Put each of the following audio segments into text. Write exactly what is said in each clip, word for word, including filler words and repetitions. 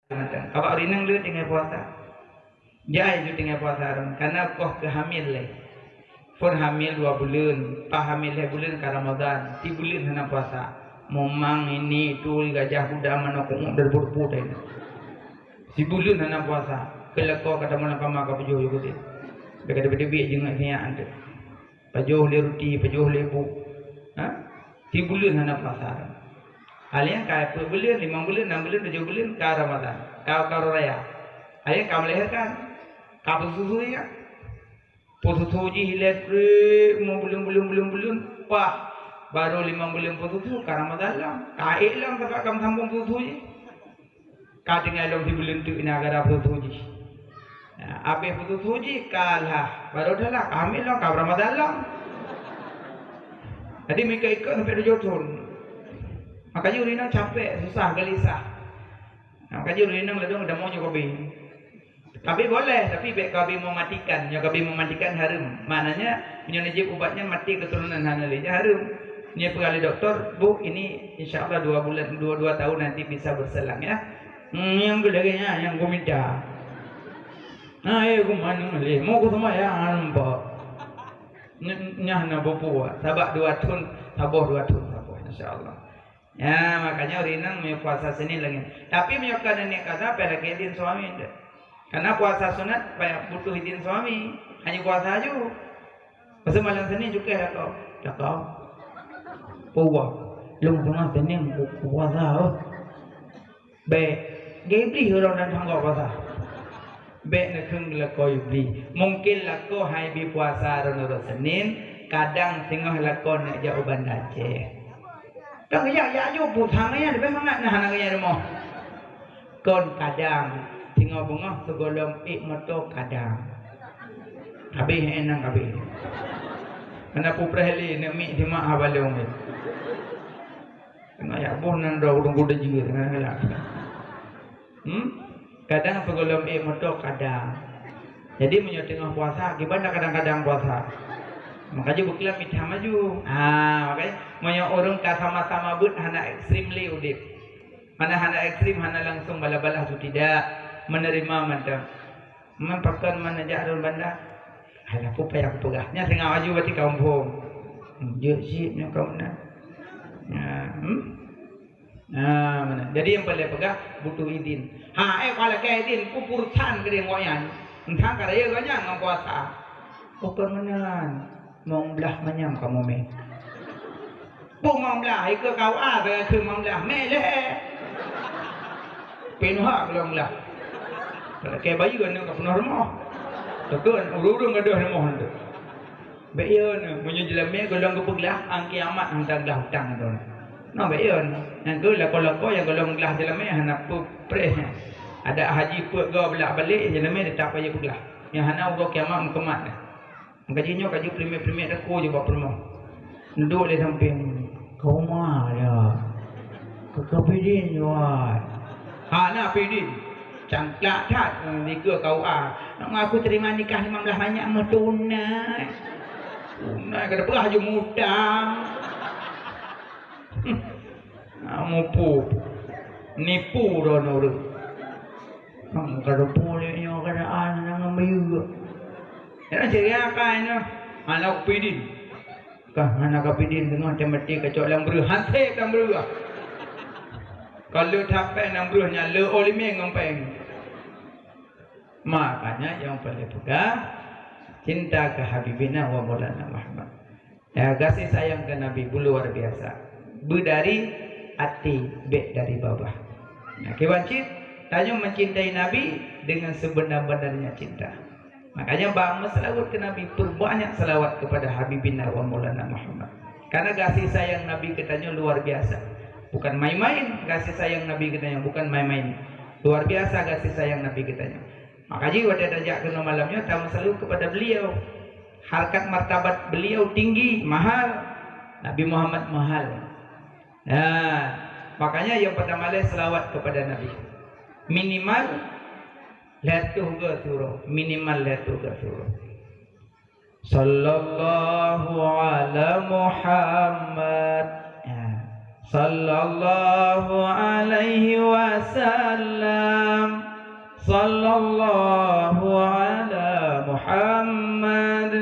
Mantong. Awak ureueng inong le tinggai puasa. Jai ju tinggai puasa ron, karena koh keu hamil lé. Phon hamil dua buleuen, pas hamil lhèe buleuen ka Ramadan, sibuleuen hana puasa. Momang ini tu gajah kuda manok kungok dari putih. Sibuleuen hana puasa, keu lakoe ka tamong lam kama ka pajoh ju keudeh. Bèk ka teubiet-biet jeungeuk sinyak tu. Pajoh lé ruti, pajoh lé bu. Ha? Sibuleuen hana puasa. Alèh ka peuet buleuen, limong buleuen, nam buleuen, tujoh buleuen ka Ramadan, ka, ka uroe raya. Alèh ka melahirkan, ka peususui kan. Peususui jih ilèe trép, buleuen, buleuen, buleuen, buleuen, pah, barô limong buleuen peususui ka Ramadan lom. Ka ék lom sabab ka meusambông peususui jih. Ka tinggai lom sibuleuen teuk na gara peususui jih. Nah, abéh peususui jih ka lah, barô dah lah ka hamil lom, ka Ramadan lom. Jadi meuikot-ikot sampai tujoh thon. Makajih ureueng inong capek, susah, geulisah. Nah, makajih ureueng inong ladôm damoe nyoe ka bri. Ka bri boleh, tapi bèk ka bri mematikan. Nyoe ka bri mematikan hareuem. Maknanya, meunyoe neujép ubat nyan maté keuturonan hana lé, nyan hareuem. Nyoe peugah lé doktor, "Bu, ini insya Allah dua bulan, dua, dua tahun nanti bisa berselang ya." Hmm, nyang keu lagèe nyan, nyang kuminta. Nah, eh, kuman lé, mau kuseumayang nampak. Ny-, nyan na bubuat. Sabab dua thon, saboh dua thon saboh, insya Allah. Ya, makanya ureueng inong meunyoe puasa Senin lagèe nyan. Tapi meunyoe ka neuk kaza, payah lakèe idin suami ndak. Karena puasa sunat payah butuh idin suami. Hanya puasa aju. Masa malam Senin cukai lakoe. Lakoe. Puasa. Lôn teungoh Senin pu-, puasa, oh. Bèk. Geu Iblih ureueng dan sanggob puasa. Bèk neukheun lakoe Iblih. Mungkin lakoe hai bi puasa uroe Senin, kadang singoh lakoe neuk jak u Banda Aceh. Kan geujak, jak aju, bu sang nyan leubeh mangat na hana geujak rumoh. Kon kadang, singoh beungoh sigohlom ék moto kadang. Habéh, eh, nang habéh. Hana pupreh lé, neuk miet simak haba lôn lé. Teungoh jak boh nan droe ureueng kuda jeuet, ngon galak. Hmm? Kadang sigohlom ék moto kadang. Jadi meunyoe teungoh puasa, kiban na kadang-kadang puasa. Makajih beuklam mita maju. Ha, makajih meunyoe ureueng ka sama-sama beuet hana ekstrem lé udép. Mana hana ekstrem, hana langsung balah-balah tu tidak, menerima mantong. Man pakon man neujak lôn Banda? Alah, peue payah kupeugah. Nyan singoh aju bak tika muphom. Jeuet cit nyoe kamoe na. Nah, hmm? Nah, meunan. Jadi nyang paleng peugah butuh idin. Ha, eh, ka lakèe idin, peue urusan keu gobnyan. Entan ka rayeuk gobnyan ngon puasa. Bukon meunan. Mong blah manyam kamoe mè. Peue mong blah, ikeue K U A, bèk kheun mong blah, mè lé. Pinuh hak golom blah. Lakèe bayeue aneuk ka peunoh rumoh. Teukon ureueng-ureueng gadôh rumoh nyan. Bèk yo nyoe, meunyoe jeulamé golom geupeuglah, ang kiamat hantom glah utang droe. Nyoe bèk yo nyoe. Nyang keu lakoe-lakoe nyang golom glah jeulamé hana peue preh nyan. Adak haji peuet goe beulak balek, jeulamé teutap bayeue peuglah. Nyang hana uroe kiamat meukeumah dah. Maka jih nyoe ka jeuet peulimèe-peulimèe takue jih bak peurumoh. Neuduek lé sampéng. Ka uma ya. Ka, ka pidin jawai. Ha, na pidin. Cangklak that, eh, dikeue K U A. Nak ngaku terima nikah lima belas banyak meutunai. Tunai ka dapeugah ju mutang. Nah, mupu. Nipu droe ureueng. Nang ka teupeu lé nyoe keadaan nang ngon bayeue. Nyan cit akai nyoe, hana kupidin. Kah hana kapidin teungoh teumaté kacok lam breuh, hanté lam breuh. Ka le that péng lam breuh nyan le olimé ngon péng. Makanya nyang paleng peugah, cinta keu Habibina wa Maulana Muhammad. Ya, gaséh sayang keu Nabi bu luar biasa. Bu dari até, bèk dari babah. Nah, kiban cit, tanyoe mencintai Nabi dengan sebenar-benarnya cinta. Makanya bang meuseulaweuet keu Nabi, perbanyak selawat kepada Habibina wa Maulana Muhammad. Karena gaséh sayang Nabi keu tanyoe luar biasa. Bukan main-main, gaséh sayang Nabi keu tanyoe bukan main-main. Luar biasa gaséh sayang Nabi keu tanyoe. Maka jih watèe tajak keunoe malam nyoe, tameuseulaweuet kepada beliau. Harkat martabat beliau tinggi, mahal. Nabi Muhammad mahal. Nah, makanya yang pertama lé selawat kepada Nabi. Minimal lhèe reutôh go surah, minimal lhèe reutôh go surah. Sallallahu ala Muhammad. Ya. Sallallahu alaihi wasallam. Sallallahu ala Muhammad,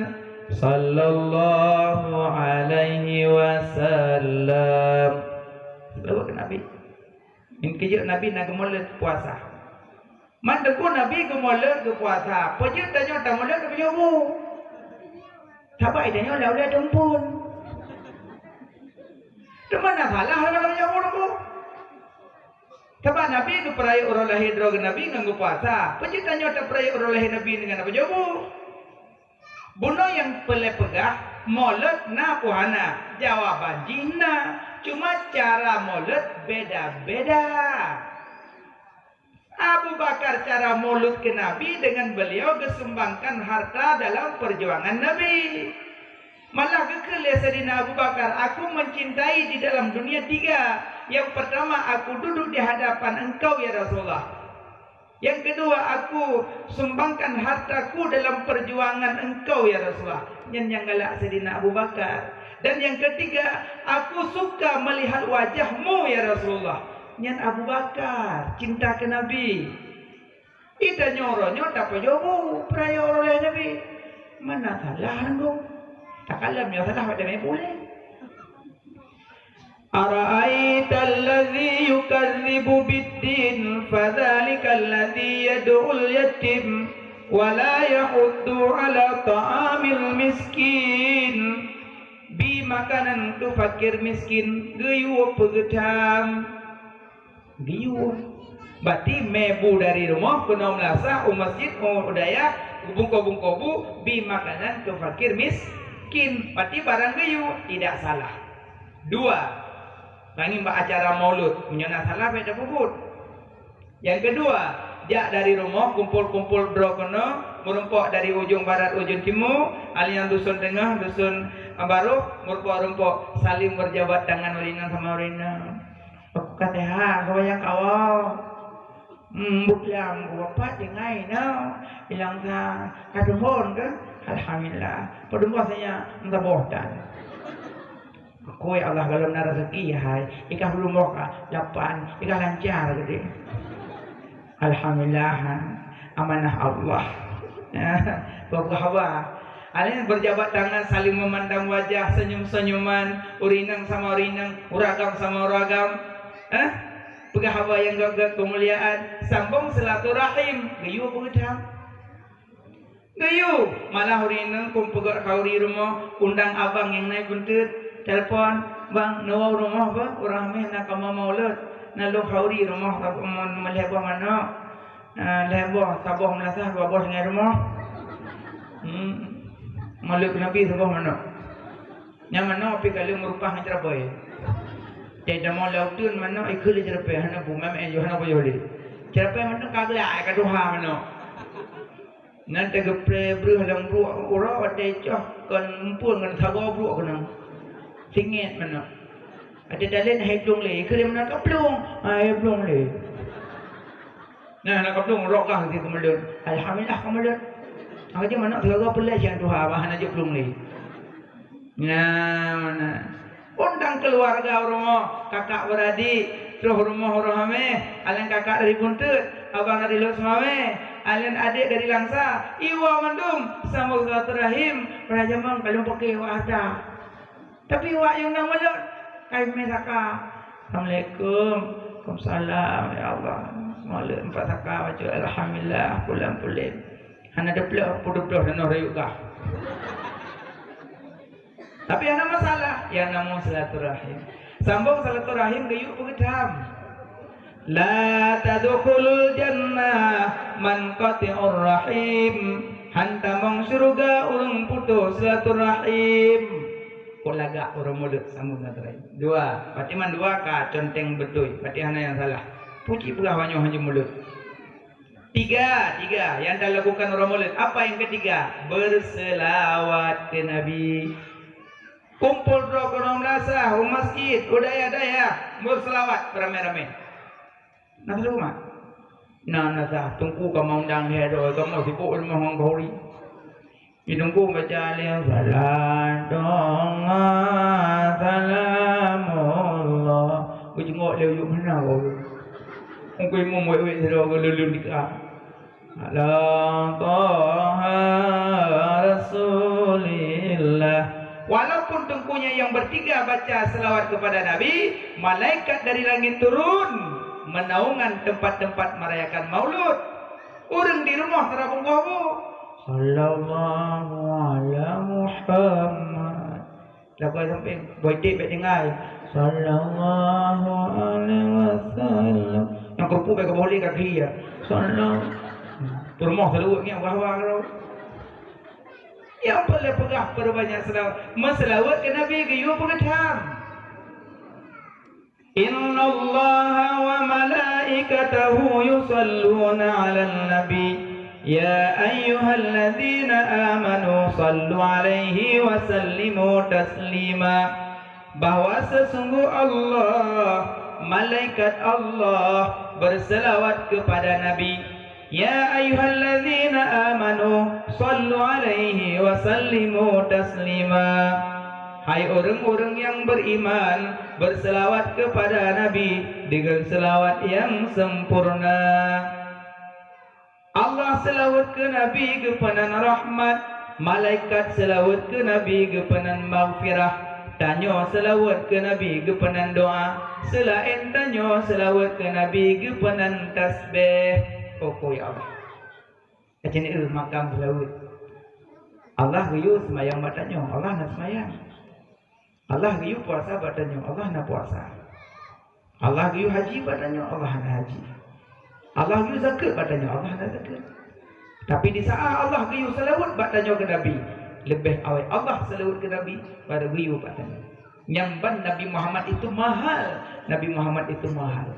sallallahu alaihi wasallam. Salawat keu Nabi. Nyan keujeuet Nabi na geumulod puasa. Man teungku Nabi geumulod geupuasa, peue jeuet tanyoe tamulod geupujobu? Sabai tanyoe lam ulée teumpon. Teuma na salah lam ulée teumpon? Sabab Nabi geupeurayeuk uroe lahé droe geuh Nabi ngon geupuasa. Peue jeuet tanyoe tapeurayeuk uroe lahé Nabi deungon tapujobu? Bunoe nyang peureulée peugah, mulod na peue hana? Jawaban jih na, cuma cara mulod beda-beda. Abu Bakar cara mulod keu Nabi dengan beliau geusumbangkan harta dalam perjuangan Nabi. Malah geukheun lé Saidina Abu Bakar, "Aku mencintai di dalam dunia tiga. Yang pertama, aku duduk di hadapan engkau, ya Rasulullah. Yang kedua, aku sumbangkan hartaku dalam perjuangan engkau, ya Rasulullah." Nyan nyang galak Saidina Abu Bakar. Dan yang ketiga, "Aku suka melihat wajahmu, ya Rasulullah." Nyan Abu Bakar cinta keu Nabi. Ita nyoe uroe nyoe tapajobu peurayeuk uroe lahé Nabi. Mana salah ngon? Takalon nyoe salah bak damé puléh. Ara'aital ladzi yukadzibu biddin, fadzalikal ladzi yad'ul yatim, wa la yahuddu ala ta'amil miskin. Bi makanan keu fakir miskin, geuyue peugeutam. Geuyue. Berarti mé bu dari rumoh keunoe meulasah u masjid, u dayah, bungkôh-bungkôh bu, bi makanan keu fakir miskin. Berarti barang geuyue, tidak salah. Dua. Nangin bak acara maulud, meunyoe na salah bèk tapeubuet. Nyang keudua, jak dari rumoh, kumpol-kumpol droe keunoe, meurumpok dari ujong barat ujong timu, alian dusun teungoh, dusun barôh, meurumpok-rumpok, saling berjabat tangan ureueng inong sama ureueng inong. Ka seuhat, ka wayang kawoe. Hmm, buklam, bapak tinggai na, ilang sa, ka teumbon ke? Alhamdulillah. Peudeumbon saja, entah boh tan. Kue Allah galom na rezeki hai, ikah belum boh ka lapan, ikah lancar gede. Alhamdulillah, amanah Allah. Bagus haba. Alin berjabat tangan, saling memandang wajah, senyum-senyuman, urinang sama urinang, uragam sama uragam. Eh? Peugah haba nyang gagah kemuliaan, sambung silaturahim, geuyue peugeutam. Geuyue, malah ureueng inong kong peugöt khauri rumoh, undang abang nyang na i bunteut, telepon, "Bang, neuwoe rumoh beh, ureueng hamé na kamoe maulud, na lôn khauri rumoh, mon lhèe boh manok, eh, lhèe boh, saboh meulasah, dua boh tinggai rumoh." Hmm. Maulud Nabi saboh manok. Nyang manok pih ka lheueh meurupah ngon ceurapée. Jadi damoe lam uteuen manok ikheun lé ceurapée, hana bu, meu'en yoh, hana bu yoh lé. Ceurapée manok ka glak, ka tuha manok. Nyan teugeupre breuh lam bruek uroe watèe coh kon muphom ngon sagoe bruek keunong. Singét manok. Watèe talén hai plueng lé, keu lé meunan ka plueng, hai plueng lé. Nah, na ka plueng rok gah di keumulon. Alhamdulillah keumulon. Aku cuma nak keluarga pulai siang tuha, bah hana jok plueng lé. Nah, mana? Undang keluarga uroe, kakak beradik, troh rumoh uroe hamé, alèn kakak dari Bunteut, abang dari Lhokseumawe, alèn adék dari Langsa, iwa mandum, sambung silaturahim, pada jamong kalon pakai iwa ada. Tapi iwa nyang na mulod, kai mé saka. Assalamualaikum. Waalaikumsalam, ya Allah. Mulod empat saka baca alhamdulillah, pulang-pulang. Hana deuplok, peuduplok hana rayeuk gah. Tapi hana masalah, nyang namoe silaturahim. Sambung silaturahim geuyue peugeutam. La tadkhulul jannah man qati'ur rahim. Han tamong syeuruga ureueng putôh silaturahim. Kok lagak ureueng mulod sambung silaturahim. Dua, berarti man dua ka conteng beutôi, berarti hana nyang salah. Puji peugah wanyoe hana mulod. Tiga, tiga yang dilakukan orang Maulid. Apa yang ketiga? Berselawat ke Nabi. Kumpul droe keunoe meulasah u masjid, u dayah-dayah, berselawat beramai-ramai. Na salah mak? Na, na sah. Teungku ka mau undang lhèe droe, ka mau sibuk rumoh ngon khauri. Di teungku baca alif salam, doa salamullah. Beujengok lé ujuk mana kau. Teungku imum wék-wék sidroe geululun dikah. Ala Taha Rasulillah. Walaupun teungkunya yang bertiga baca selawat kepada Nabi, malaikat dari langit turun menaungan tempat-tempat merayakan maulud. Ureuëng di rumoh sarah bungkôh bu. Sallallahu ala Muhammad. Lagu ai sampéng, boy tép bèk tinggai. Sallallahu alaihi wasallam. Nyang keurupu bèk kaboh lé kaki ya. Sallallahu. Peurumoh seulaweuet ngieng wah-wah lom. Nyang peureulèe peugah peurebanyak seulaweuet. Meuseulaweuet keu Nabi geuyue peugah tham. Innallaha wa malaikatahu yusalluna 'alan nabi. Ya ayyuhalladzina amanu sallu 'alaihi wa sallimu taslima. Bahwa sesungguh Allah, malaikat Allah berselawat kepada Nabi. Ya ayyuhalladzina amanu sallu 'alaihi wa sallimu taslima. Hai ureuëng-ureuëng nyang beriman, berselawat kepada Nabi dengan selawat yang sempurna. Allah seulaweuet keu Nabi geupeunan rahmat, malaikat seulaweuet keu Nabi geupeunan maghfirah, tanyoe seulaweuet keu Nabi geupeunan doa, seulaén tanyoe seulaweuet keu Nabi geupeunan tasbeh. Oke ya Allah. Kacini eu makam seulaweuet. Allah geuyue seumayang bak tanyoe, Allah na seumayang. Allah geuyue puasa bak tanyoe, Allah na puasa. Allah geuyue haji bak tanyoe, Allah na haji. Allah geuyue zakeuet bak tanyoe, Allah na zakeuet. Tapi di saat Allah geuyue seulaweuet bak tanyoe keu Nabi, leubeh awai Allah seulaweuet keu Nabi, baru geuyue bak tanyoe. Nyang ban Nabi Muhammad itu mahal, Nabi Muhammad itu mahal.